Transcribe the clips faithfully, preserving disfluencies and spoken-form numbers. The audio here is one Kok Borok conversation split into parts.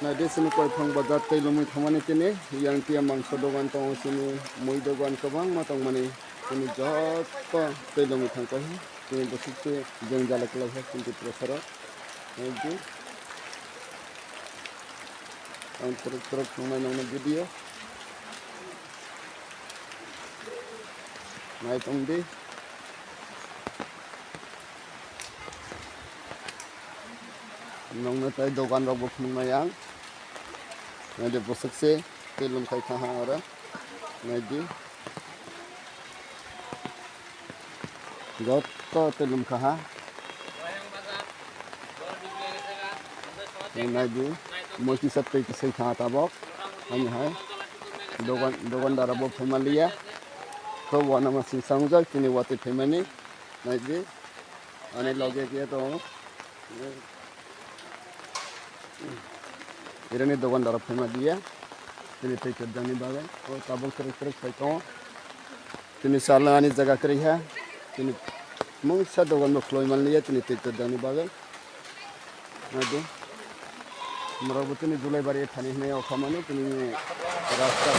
Naidi chini Koiphang bazar tei lomwi thangmani tini yang tia mangso dogan tongo, chini mui dogan kwbangma tongmani, chini joto tei lomwi thangkha. Chini bwswk se jwngjal kwlaikha chini Tripura saro. Naidi ang twrwk twrwk thwngnai nokno video. Nai tongdi. Nokno tei dogan rokbo phunuknai ang. Naidi bwswk se tei lomkhai kha ha oro. Naidi. Joto tei lomkha ha. Naidi, mui kisa tei kisai kha tabok. Ani hai. Dogan, dogandar bo phaima liya. To wana ma sing sangjak tini wati phaimani. Naidi. Ani loge kiya to. Irani dogandar phaima diya. Tini tei kwrwngni bagwi. O tabuk kwrwk kwrwk phai tongo. Tini salna ani jaga kwrwi ha. Tini mungsa dogan bo khloi man liya tini tei kwrwngni bagwi. Naidi. Morok bo tini Julaibari thani hinwi o khamani tini rasta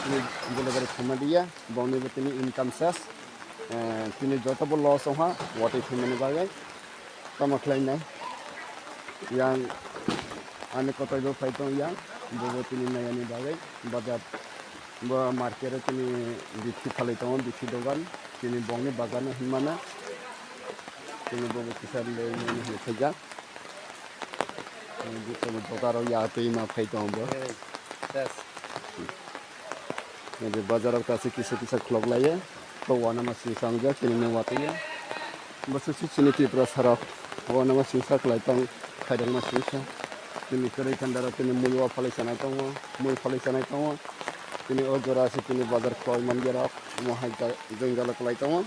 tini Julaibari phaima diya. Boni bo tini income ses. Eh, tini joto bo loss ongha watwi phaimani bagwi. Tamo khlainai. Yang ani kotor bo phai tong yang. Bobo tini nayani bagwi. Bazar bo market o tini bithi phalwi tongo, bithi dogan. Tini bongni bazar no hinmana. Tini bobo kisa le nini hinwi phaijak. Tini joto bo dogar o ya twi ma phai tongo bo. Yes. Nini bazar o kaisa kisa kisa khlok laiya. To wanama singsa wngjak, tini nwng watwi ya. Bwswk se chini Tripura sarok wanama singsa kwlai tong, khairokma singsa. Tini kwrwi khandaro tini mui o phalwi chanai tongo, mui phalwi chanai tongo. Tini o jora se tini bazar khloi man ya rok, omo hai ja-, jwngjalo kwlai tongo.